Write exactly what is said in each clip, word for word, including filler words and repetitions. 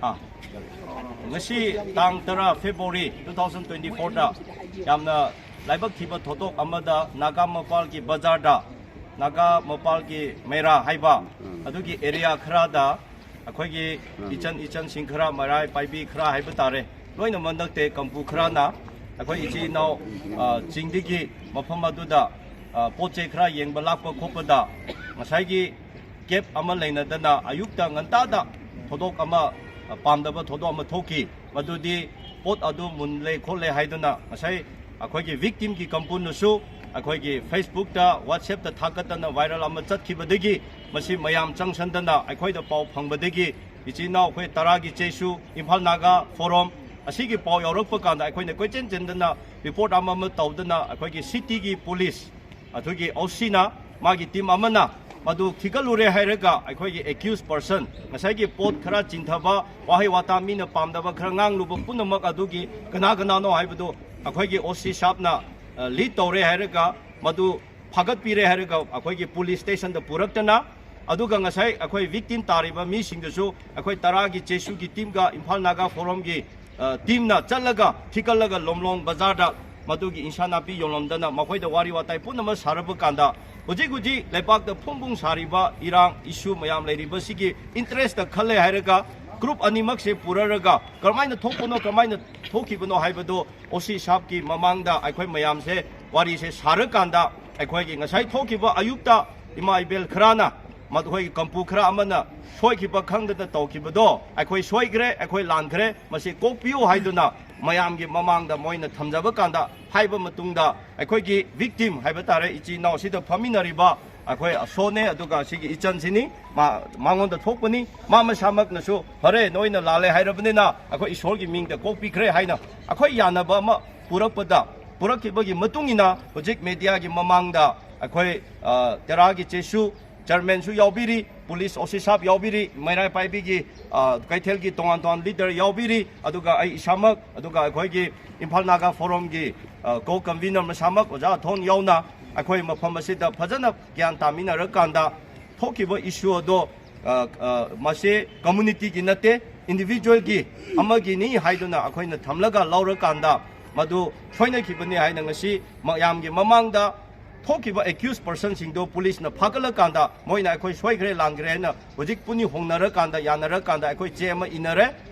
ꯑꯥ, ꯉꯁꯤ ꯇꯥꯡ ꯇꯔꯥ February two thousand twenty fourꯗ ꯌꯥꯝꯅ ꯂꯥꯏꯕꯛ ꯊꯤꯕ ꯊꯧꯗꯣꯛ ꯑꯃꯗ ꯅꯥꯒꯥ ꯃꯄꯥꯜꯒꯤ ꯕꯖꯥꯔꯗ ꯅꯥꯒꯥ ꯃꯄꯥꯜꯒꯤ ꯃꯦꯔꯥ ꯍꯥꯏꯕ ꯑꯗꯨꯒꯤ ꯑꯦꯔꯤꯌꯥ ꯈꯔꯗ ꯑꯩꯈꯣꯏꯒꯤ ꯏꯆꯟ ꯏꯆꯟꯁꯤꯡ ꯈꯔ, ꯃꯩꯔꯥ ꯄꯥꯏꯕꯤ ꯈꯔ ꯍꯥꯏꯕ ꯇꯥꯔꯦ, ꯂꯣꯏꯅꯃꯛ ꯅꯠꯇꯦ, ꯀꯝꯄꯨ ꯈꯔꯅ ꯑꯩꯈꯣꯏ ꯏꯆꯤꯜ ꯏꯅꯥꯎ, ꯑ, ꯆꯤꯡꯗꯒꯤ ꯃꯐꯝ ꯑꯗꯨꯗ, ꯑ, ꯄꯣꯠ ꯆꯩ ꯈꯔ ꯌꯦꯡꯕ ꯂꯥꯛꯄ ꯈꯣꯠꯄꯗ ꯉꯁꯥꯏꯒꯤ ꯀꯦꯞ ꯑꯃ ꯂꯩꯅꯗꯅ ꯑꯌꯨꯛꯇ ꯉꯟꯇꯥꯗ ꯊꯧꯗꯣꯛ ꯑꯃ, ꯑ, ꯄꯥꯝꯗꯕ ꯊꯧꯗꯣꯛ ꯑꯃ ꯊꯣꯛꯈꯤ꯫ ꯃꯗꯨꯗꯤ ꯄꯣꯠ ꯑꯗꯨ ꯃꯨꯜꯂꯦ ꯈꯣꯠꯂꯦ ꯍꯥꯏꯗꯨꯅ ꯉꯁꯥꯏ ꯑꯩꯈꯣꯏꯒꯤ ꯚꯤꯛꯇꯤꯝꯒꯤ ꯀꯝꯄꯨꯅꯁꯨ ꯑꯩꯈꯣꯏꯒꯤ Facebookꯇ, WhatsAppꯇ ꯊꯥꯒꯠꯇꯅ viral ꯑꯃ ꯆꯠꯈꯤꯕꯗꯒꯤ ꯃꯁꯤ ꯃꯌꯥꯝ ꯆꯪꯁꯟꯗꯅ ꯑꯩꯈꯣꯏꯗ ꯄꯥꯎ ꯐꯪꯕꯗꯒꯤ ꯏꯆꯤꯜ ꯏꯅꯥꯎ ꯑꯩꯈꯣꯏ ꯇꯔꯥꯒꯤ ꯆꯦꯁꯨ, ꯏꯝꯐꯥꯜ ꯅꯥꯒꯥ ꯐꯣꯔꯝ ꯑꯁꯤꯒꯤ ꯄꯥꯎ ꯌꯧꯔꯛꯄ ꯀꯥꯟꯗ ꯑꯩꯈꯣꯏꯅ ꯀꯣꯏꯆꯦꯟ ꯆꯦꯟꯗꯅ ꯔꯤꯄꯣꯔꯠ ꯑꯃ ꯑꯃ ꯇꯧꯗꯅ ꯑꯩꯈꯣꯏꯒꯤ ꯁꯤꯇꯤꯒꯤ ꯄꯨꯂꯤꯁ ꯑꯗꯨꯒꯤ ꯑꯣꯁꯤꯅ ꯃꯥꯒꯤ ꯇꯤꯝ ꯑꯃꯅ ꯃꯗꯨ ꯊꯤꯒꯠꯂꯨꯔꯦ ꯍꯥꯏꯔꯒ ꯑꯩꯈꯣꯏꯒꯤ ꯑꯦꯀ꯭ꯌꯨꯁ ꯄꯔꯁꯟ, ꯉꯁꯥꯏꯒꯤ ꯄꯣꯠ ꯈꯔ ꯆꯤꯟꯊꯕ, ꯋꯥꯍꯩ ꯋꯥꯇꯥ ꯃꯤꯅ ꯄꯥꯝꯗꯕ ꯈꯔ ꯉꯥꯡꯂꯨꯕ ꯄꯨꯝꯅꯃꯛ ꯑꯗꯨꯒꯤ ꯀꯅꯥ ꯀꯅꯥꯅꯣ ꯍꯥꯏꯕꯗꯨ ꯑꯩꯈꯣꯏꯒꯤ ꯑꯣꯁꯤ ꯁꯥꯞꯅ, ꯑ, ꯂꯤꯗ ꯇꯧꯔꯦ ꯍꯥꯏꯔꯒ ꯃꯗꯨ ꯐꯥꯒꯠꯄꯤꯔꯦ ꯍꯥꯏꯔꯒ ꯑꯩꯈꯣꯏꯒꯤ ꯄꯨꯂꯤꯁ ꯁ꯭ꯇꯦꯁꯟꯗ ꯄꯨꯔꯛꯇꯅ, ꯑꯗꯨꯒ ꯉꯁꯥꯏ ꯑꯩꯈꯣꯏ ꯚꯤꯛꯇꯤꯝ ꯇꯥꯔꯤꯕ ꯃꯤꯁꯤꯡꯗꯨꯁꯨ ꯑꯩꯈꯣꯏ ꯇꯔꯥꯒꯤ ꯆꯦꯁꯨꯒꯤ ꯇꯤꯝꯒ ꯏꯝꯐꯥꯜ ꯅꯥꯒꯥ ꯐꯣꯔꯝꯒꯤ, ꯑ, ꯇꯤꯝꯅ ꯆꯠꯂꯒ ꯊꯤꯀꯠꯂꯒ ꯂꯣꯝꯂꯣꯡ ꯕꯖꯥꯔꯗ ꯃꯗꯨꯒꯤ ꯏꯟꯁꯥꯡ ꯅꯥꯄꯤ ꯌꯣꯜꯂꯝꯗꯅ ꯃꯈꯣꯏꯗ ꯋꯥꯔꯤ ꯋꯥꯇꯥꯏ ꯄꯨꯝꯅꯃꯛ ꯁꯥꯔꯕ ꯀꯥꯟꯗ ꯍꯧꯖꯤꯛ ꯍꯧꯖꯤꯛ ꯂꯩꯕꯥꯛꯇ ꯐꯣꯡ ꯐꯣꯡ ꯁꯥꯔꯤꯕ ꯏꯔꯥꯡ ꯏꯁꯨ ꯃꯌꯥꯝ ꯂꯩꯔꯤꯕꯁꯤꯒꯤ ꯏꯟꯇꯔꯦꯁꯇ ꯈꯜꯂꯦ ꯍꯥꯏꯔꯒ ꯒ꯭ꯔꯨꯞ ꯑꯅꯤꯃꯛꯁꯦ ꯄꯨꯔꯔꯒ ꯀꯔꯝꯍꯥꯏꯅ ꯊꯣꯛꯄꯅꯣ, ꯀꯔꯝꯍꯥꯏꯅ ꯊꯣꯛꯈꯤꯕꯅꯣ ꯍꯥꯏꯕꯗꯣ ꯑꯣꯁꯤ ꯁꯥꯞꯀꯤ ꯃꯃꯥꯡꯗ ꯑꯩꯈꯣꯏ ꯃꯌꯥꯝꯁꯦ ꯋꯥꯔꯤꯁꯦ ꯁꯥꯔꯀꯥꯟꯗ ꯑꯩꯈꯣꯏꯒꯤ ꯉꯁꯥꯏ ꯊꯣꯛꯈꯤꯕ ꯑꯌꯨꯛꯇ ꯏꯃꯥ ꯏꯕꯦꯜ ꯈꯔꯅ ꯃꯈꯣꯏꯒꯤ ꯀꯝꯄꯨ ꯈꯔ ꯑꯃꯅ ꯁꯣꯏꯈꯤꯕ ꯈꯪꯗꯅ ꯇꯧꯈꯤꯕꯗꯣ ꯑꯩꯈꯣꯏ ꯁꯣꯏꯈ꯭ꯔꯦ, ꯑꯩꯈꯣꯏ ꯂꯥꯟꯈ꯭ꯔꯦ, ꯃꯁꯤ ꯀꯣꯛꯄꯤꯌꯨ ꯍꯥꯏꯗꯨꯅ ꯃꯌꯥꯝꯒꯤ ꯃꯃꯥꯡꯗ ꯃꯣꯏꯅ ꯊꯝꯖꯕ ꯀꯥꯟꯗ ꯍꯥꯏꯕ ꯃꯇꯨꯡꯗ ꯑꯩꯈꯣꯏꯒꯤ ꯚꯤꯛꯇꯤꯝ ꯍꯥꯏꯕ ꯇꯥꯔꯦ, ꯏꯆꯤꯜ ꯏꯅꯥꯎ ꯑꯁꯤꯗ ꯐꯝꯃꯤꯟꯅꯔꯤꯕ ꯑꯩꯈꯣꯏ ꯑꯁꯣꯅꯦ, ꯑꯗꯨꯒ ꯑꯁꯤꯒꯤ ꯏꯆꯟꯁꯤꯅꯤ, ꯃꯥ-, ꯃꯉꯣꯟꯗ ꯊꯣꯛꯄꯅꯤ꯫ ꯃꯥ ꯃꯁꯥꯃꯛꯅꯁꯨ ꯐꯔꯦ, ꯅꯣꯏꯅ ꯂꯥꯜꯂꯦ ꯍꯥꯏꯔꯕꯅꯤꯅ ꯑꯩꯈꯣꯏ ꯏꯁꯣꯔꯒꯤ ꯃꯤꯡꯗ ꯀꯣꯛꯄꯤꯈ꯭ꯔꯦ ꯍꯥꯏꯅ ꯑꯩꯈꯣꯏ ꯌꯥꯅꯕ ꯑꯃ ꯄꯨꯔꯛꯄꯗ, ꯄꯨꯔꯛꯈꯤꯕꯒꯤ ꯃꯇꯨꯡ ꯏꯟꯅ ꯍꯧꯖꯤꯛ ꯃꯦꯗꯤꯌꯥꯒꯤ ꯃꯃꯥꯡꯗ ꯑꯩꯈꯣꯏ, ꯑ, ꯇꯦꯔꯥꯒꯤ ꯆꯦꯁꯨ ꯆꯤꯌꯔꯃꯦꯟꯁꯨ ꯌꯥꯎꯕꯤꯔꯤ, ꯄꯨꯂꯤꯁ ꯑꯣꯁꯤ ꯁꯥꯞ ꯌꯥꯎꯕꯤꯔꯤ, ꯃꯩꯔꯥ ꯄꯥꯏꯕꯤꯒꯤ, ꯑ, ꯀꯩꯊꯦꯜꯒꯤ ꯇꯣꯉꯥꯟ ꯇꯣꯉꯥꯟ ꯂꯤꯗꯔ ꯌꯥꯎꯕꯤꯔꯤ, ꯑꯗꯨꯒ ꯑꯩ ꯏꯁꯥꯃꯛ, ꯑꯗꯨꯒ ꯑꯩꯈꯣꯏꯒꯤ ꯏꯝꯐꯥꯜ ꯅꯥꯒꯥ ꯐꯣꯔꯝꯒꯤ, ꯑ, ꯀꯣ ꯀꯟꯚꯤꯅꯔ ꯃꯁꯥꯃꯛ ꯑꯣꯖꯥ ꯑꯊꯣꯟ ꯌꯥꯎꯅ ꯑꯩꯈꯣꯏ ꯃꯐꯝ ꯑꯁꯤꯗ ꯐꯖꯅ ꯒ꯭ꯌꯥꯟ ꯇꯥꯃꯤꯟꯅꯔꯀꯥꯟꯗ ꯊꯣꯛꯈꯤꯕ ꯏꯁꯨ ꯑꯗꯣ ꯑ, ꯑ, ꯃꯁꯤ communityꯒꯤ ꯅꯠꯇꯦ, individualꯒꯤ ꯑꯃꯒꯤꯅꯤ ꯍꯥꯏꯗꯨꯅ ꯑꯩꯈꯣꯏꯅ ꯊꯝꯂꯒ ꯂꯧꯔꯀꯥꯟꯗ ꯃꯗꯨ ꯁꯣꯏꯅꯈꯤꯕꯅꯤ ꯍꯥꯏꯅ ꯉꯁꯤ ꯃꯌꯥꯝꯒꯤ ꯃꯃꯥꯡꯗ ꯊꯣꯛꯈꯤꯕ accused personꯁꯤꯡꯗꯣ ꯄꯨꯂꯤꯁꯅ ꯐꯥꯒꯠꯂꯀꯥꯟꯗ ꯃꯣꯏꯅ ꯑꯩꯈꯣꯏ ꯁꯣꯏꯈ꯭ꯔꯦ ꯂꯥꯟꯈ꯭ꯔꯦ ꯍꯥꯏꯅ ꯍꯧꯖꯤꯛ ꯄꯨꯟꯅꯤ ꯍꯣꯡꯅꯔꯀꯥꯟꯗ, ꯌꯥꯅꯔꯀꯥꯟꯗ ꯑꯩꯈꯣꯏ ꯆꯦ ꯑꯃ ꯏꯅꯔꯦ꯫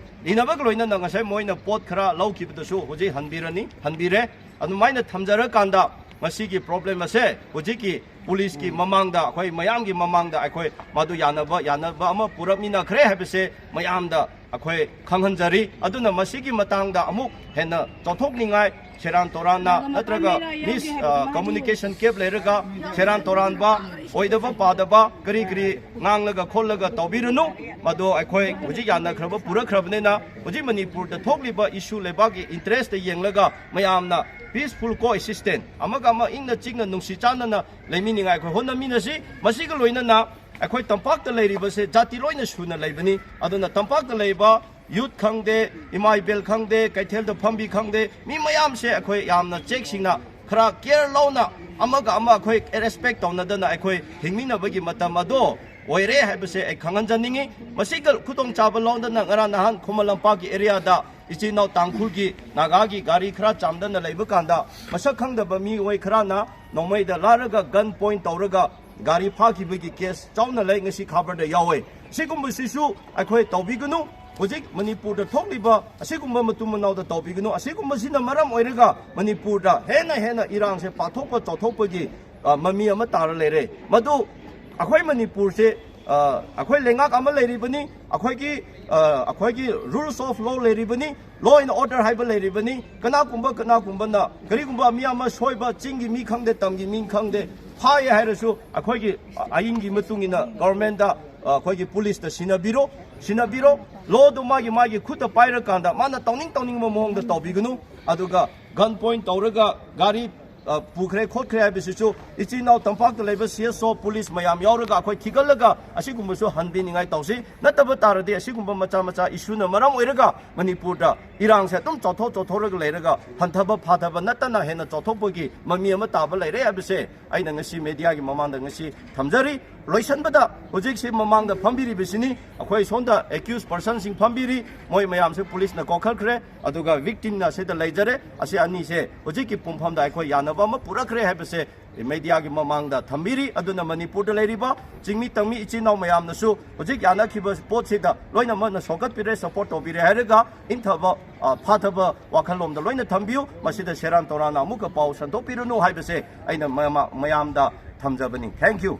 ꯏꯅꯕꯒ ꯂꯣꯏꯅꯅ ꯉꯁꯥꯏ ꯃꯣꯏꯅ ꯄꯣꯠ ꯈꯔ ꯂꯧꯈꯤꯕꯗꯨꯁꯨ ꯍꯧꯖꯤꯛ ꯍꯟꯕꯤꯔꯅꯤ, ꯍꯟꯕꯤꯔꯦ꯫ ꯑꯗꯨꯃꯥꯏꯅ ꯊꯝꯖꯔꯀꯥꯟꯗ ꯉꯁꯤꯒꯤ problem ꯑꯁꯦ ꯍꯧꯖꯤꯛꯀꯤ ꯄꯨꯂꯤꯁꯀꯤ ꯃꯃꯥꯡꯗ, ꯑꯩꯈꯣꯏ ꯃꯌꯥꯝꯒꯤ ꯃꯃꯥꯡꯗ ꯑꯩꯈꯣꯏ ꯃꯗꯨ ꯌꯥꯅꯕ, ꯌꯥꯅꯕ ꯑꯃ ꯄꯨꯔꯛꯃꯤꯟꯅꯈ꯭ꯔꯦ ꯍꯥꯏꯕꯁꯦ ꯃꯌꯥꯝꯗ ꯑꯩꯈꯣꯏ ꯈꯪꯍꯟꯖꯔꯤ꯫ ꯑꯗꯨꯅ ꯃꯁꯤꯒꯤ ꯃꯇꯥꯡꯗ ꯑꯃꯨꯛ ꯍꯦꯟꯅ ꯆꯥꯎꯊꯣꯛꯅꯤꯡꯉꯥꯏ ꯁꯦꯔꯥꯟ ꯇꯣꯔꯥꯟꯅ ꯅꯠꯇ꯭ꯔꯒ ꯃꯤꯁ communication gap ꯂꯩꯔꯒ ꯁꯦꯔꯥꯟ ꯇꯣꯔꯥꯟꯕ, ꯑꯣꯏꯗꯕ ꯄꯥꯗꯕ ꯀꯔꯤ ꯀꯔꯤ ꯉꯥꯡꯂꯒ ꯈꯣꯠꯂꯒ ꯇꯧꯕꯤꯔꯨꯅꯨ꯫ ꯃꯗꯣ ꯑꯩꯈꯣꯏ ꯍꯧꯖꯤꯛ ꯌꯥꯅꯈ꯭ꯔꯕ ꯄꯨꯔꯛꯈ꯭ꯔꯕꯅꯤꯅ ꯍꯧꯖꯤꯛ ꯃꯅꯤꯄꯨꯔꯗ ꯊꯣꯛꯂꯤꯕ issue ꯂꯩꯕꯥꯛꯀꯤ interestꯇ ꯌꯦꯡꯂꯒ ꯃꯌꯥꯝꯅ peaceful coexistence, ꯑꯃꯒ ꯑꯃ ꯏꯪꯅ ꯆꯤꯛꯅ ꯅꯨꯡꯁꯤ ꯆꯥꯟꯅꯅ ꯂꯩꯃꯤꯟꯅꯤꯡꯉꯥꯏ ꯑꯩꯈꯣꯏ ꯍꯣꯠꯅꯃꯤꯟꯅꯁꯤ꯫ ꯃꯁꯤꯒ ꯂꯣꯏꯅꯅ ꯑꯩꯈꯣꯏ ꯇꯝꯄꯥꯛꯇ ꯂꯩꯔꯤꯕꯁꯦ ꯖꯥꯇꯤ ꯂꯣꯏꯅ ꯁꯨꯅ ꯂꯩꯕꯅꯤ꯫ ꯑꯗꯨꯅ ꯇꯝꯄꯥꯛꯇ ꯂꯩꯕ youth ꯈꯪꯗꯦ, ꯏꯃꯥ ꯏꯕꯦꯜ ꯈꯪꯗꯦ, ꯀꯩꯊꯦꯜꯗ ꯐꯝꯕꯤ ꯈꯪꯗꯦ, ꯃꯤ ꯃꯌꯥꯝꯁꯦ ꯑꯩꯈꯣꯏ ꯌꯥꯝꯅ ꯆꯦꯛꯁꯤꯟꯅ ꯈꯔ care ꯂꯧꯅ ꯑꯃꯒ ꯑꯃ ꯑꯩꯈꯣꯏ respect ꯇꯧꯅꯗꯅ ꯑꯩꯈꯣꯏ ꯍꯤꯡꯃꯤꯟꯅꯕꯒꯤ ꯃꯇꯝ ꯑꯗꯣ ꯑꯣꯏꯔꯦ ꯍꯥꯏꯕꯁꯦ ꯑꯩ ꯈꯪꯍꯟꯖꯅꯤꯡꯉꯤ꯫ ꯃꯁꯤꯒ ꯈꯨꯗꯣꯡꯆꯥꯕ ꯂꯧꯗꯅ ꯉꯔꯥꯡ ꯅꯍꯥꯟ ꯈꯨꯃꯟ ꯂꯝꯄꯥꯛꯀꯤ areaꯗ ꯏꯆꯤꯟ ꯏꯅꯥꯎ ꯇꯥꯡꯈꯨꯜꯒꯤ, ꯅꯥꯒꯥꯒꯤ ꯒꯥꯔꯤ ꯈꯔ ꯆꯥꯝꯗꯅ ꯂꯩꯕ ꯀꯥꯟꯗ ꯃꯁꯛ ꯈꯪꯗꯕ ꯃꯤꯑꯣꯏ ꯈꯔꯅ ꯅꯣꯡꯃꯩꯗ ꯂꯥꯔꯒ gun point ꯇꯧꯔꯒ ꯒꯥꯔꯤ ꯐꯥꯈꯤꯕꯒꯤ case ꯆꯥꯎꯅ ꯂꯩ, ꯉꯁꯤ ꯈꯕꯔꯗ ꯌꯥꯎꯋꯦ꯫ ꯁꯤꯒꯨꯝꯕꯁꯤꯁꯨ ꯑꯩꯈꯣꯏ ꯇꯧꯕꯤꯒꯅꯨ꯫ ꯍꯧꯖꯤꯛ ꯃꯅꯤꯄꯨꯔꯗ ꯊꯣꯛꯂꯤꯕ ꯑꯁꯤꯒꯨꯝꯕ ꯃꯇꯨꯡ ꯃꯅꯥꯎꯗ ꯇꯧꯕꯤꯒꯅꯨ꯫ ꯑꯁꯤꯒꯨꯝꯕꯁꯤꯅ ꯃꯔꯝ ꯑꯣꯏꯔꯒ ꯃꯅꯤꯄꯨꯔꯗ ꯍꯦꯟꯅ ꯍꯦꯟꯅ ꯏꯔꯥꯡꯁꯦ ꯄꯥꯛꯊꯣꯛꯄ ꯆꯥꯎꯊꯣꯛꯄꯒꯤ, ꯑ, ꯃꯃꯤ ꯑꯃ ꯇꯥꯔ ꯂꯩꯔꯦ꯫ ꯃꯗꯨ ꯑꯩꯈꯣꯏ ꯃꯅꯤꯄꯨꯔꯁꯦ, ꯑ, ꯑꯩꯈꯣꯏ ꯂꯩꯉꯥꯛ ꯑꯃ ꯂꯩꯔꯤꯕꯅꯤ, ꯑꯩꯈꯣꯏꯒꯤ, ꯑ, ꯑꯩꯈꯣꯏꯒꯤ rules of law ꯂꯩꯔꯤꯕꯅꯤ, law and order ꯍꯥꯏꯕ ꯂꯩꯔꯤꯕꯅꯤ꯫ ꯀꯅꯥꯒꯨꯝꯕ, ꯀꯅꯥꯒꯨꯝꯕꯅ ꯀꯔꯤꯒꯨꯝꯕ ꯃꯤ ꯑꯃ ꯁꯣꯏꯕ, ꯆꯤꯡꯒꯤ ꯃꯤ ꯈꯪꯗꯦ, ꯇꯝꯒꯤ ꯃꯤ ꯈꯪꯗꯦ, ꯐꯥꯏꯌꯦ ꯍꯥꯏꯔꯁꯨ ꯑꯩꯈꯣꯏꯒꯤ ꯑꯥꯏꯟꯒꯤ ꯃꯇꯨꯡ ꯏꯟꯅ governmentꯗ, ꯑ, ꯑꯩꯈꯣꯏꯒꯤ ꯄꯨꯂꯤꯁꯇ ꯁꯤꯟꯅꯕꯤꯔꯣ, ꯁꯤꯟꯅꯕꯤꯔꯣ꯫ Lawꯗꯨ ꯃꯥꯒꯤ, ꯃꯥꯒꯤ ꯈꯨꯠꯇ ꯄꯥꯏꯔꯀꯥꯟꯗ ꯃꯥꯅ ꯇꯧꯅꯤꯡ ꯇꯧꯅꯤꯡꯕ ꯃꯑꯣꯡꯗ ꯇꯧꯕꯤꯒꯅꯨ꯫ ꯑꯗꯨꯒ gun point ꯇꯧꯔꯒ ꯒꯥꯔꯤ, ꯑ, ꯄꯨꯈ꯭ꯔꯦ ꯈꯣꯠꯈ꯭ꯔꯦ ꯍꯥꯏꯕꯁꯤꯁꯨ ꯏꯆꯤꯟ ꯏꯅꯥꯎ ꯇꯝꯄꯥꯛꯇ ꯂꯩꯕ C S O, ꯄꯨꯂꯤꯁ ꯃꯌꯥꯝ ꯌꯥꯎꯔꯒ ꯑꯩꯈꯣꯏ ꯊꯤꯒꯠꯂꯒ ꯑꯁꯤꯒꯨꯝꯕꯁꯨ ꯍꯟꯕꯤꯅꯤꯡꯉꯥꯏ ꯇꯧꯁꯤ꯫ ꯅꯠꯇꯕ ꯇꯥꯔꯗꯤ ꯑꯁꯤꯒꯨꯝꯕ ꯃꯆꯥ ꯃꯆꯥ issueꯅ ꯃꯔꯝ ꯑꯣꯏꯔꯒ ꯃꯅꯤꯄꯨꯔꯗ ꯏꯔꯥꯡꯁꯦ ꯑꯗꯨꯝ ꯆꯥꯎꯊꯣꯛ ꯆꯥꯎꯊꯣꯛꯔꯒ ꯂꯩꯔꯒ ꯍꯟꯊꯕ ꯐꯥꯊꯕ ꯅꯠꯇꯅ ꯍꯦꯟꯅ ꯆꯥꯎꯊꯣꯛꯄꯒꯤ ꯃꯃꯤ ꯑꯃ ꯇꯥꯕ ꯂꯩꯔꯦ ꯍꯥꯏꯕꯁꯦ ꯑꯩꯅ ꯉꯁꯤ mediaꯒꯤ ꯃꯃꯥꯡꯗ ꯉꯁꯤ ꯊꯝꯖꯔꯤ꯫ ꯂꯣꯏꯁꯟꯕꯗ ꯍꯧꯖꯤꯛꯁꯤ ꯃꯃꯥꯡꯗ ꯐꯝꯕꯤꯔꯤꯕꯁꯤꯅꯤ, ꯑꯩꯈꯣꯏ ꯁꯣꯝꯗ ꯑꯦꯀ꯭ꯌꯨꯁ ꯄꯔꯁꯟꯁꯤꯡ ꯐꯝꯕꯤꯔꯤ, ꯃꯣꯏ ꯃꯌꯥꯝꯁꯦ ꯄꯨꯂꯤꯁꯅ ꯀꯣꯛꯈꯠꯈ꯭ꯔꯦ, ꯑꯗꯨꯒ ꯚꯤꯛꯇꯤꯝꯅ ꯁꯤꯗ ꯂꯩꯖꯔꯦ꯫ ꯑꯁꯤ ꯑꯅꯤꯁꯦ ꯍꯧꯖꯤꯛꯀꯤ ꯄꯨꯡꯐꯝꯗ ꯑꯩꯈꯣꯏ ꯌꯥꯅꯕ ꯑꯃ ꯄꯨꯔꯛꯈ꯭ꯔꯦ ꯍꯥꯏꯕꯁꯦ ꯃꯦꯗꯤꯌꯥꯒꯤ ꯃꯃꯥꯡꯗ ꯊꯝꯕꯤꯔꯤ꯫ ꯑꯗꯨꯅ ꯃꯅꯤꯄꯨꯔꯗ ꯂꯩꯔꯤꯕ ꯆꯤꯡꯃꯤ ꯇꯝꯃꯤ ꯏꯆꯤꯟ ꯏꯅꯥꯎ ꯃꯌꯥꯝꯅꯁꯨ ꯍꯧꯖꯤꯛ ꯌꯥꯅꯈꯤꯕ ꯄꯣꯠꯁꯤꯗ ꯂꯣꯏꯅꯃꯛꯅ ꯁꯧꯒꯠꯄꯤꯔꯦ, ꯁꯄꯣꯔꯠ ꯇꯧꯕꯤꯔꯦ ꯍꯥꯏꯔꯒ ꯏꯪꯊꯕ, ꯑ, ꯐꯥꯊꯕ ꯋꯥꯈꯜꯂꯣꯝꯗ ꯂꯣꯏꯅ ꯊꯝꯕꯤꯌꯨ꯫ ꯃꯁꯤꯗ ꯁꯦꯔꯥꯟ ꯇꯧꯔꯥꯟꯅ ꯑꯃꯨꯛꯀ ꯄꯥꯎ ꯁꯟꯗꯣꯛꯄꯤꯔꯨꯅꯨ ꯍꯥꯏꯕꯁꯦ ꯑꯩꯅ ꯃꯌꯥꯝ-, ꯃꯌꯥꯝꯗ ꯊꯝꯖꯕꯅꯤ꯫ Thank you꯫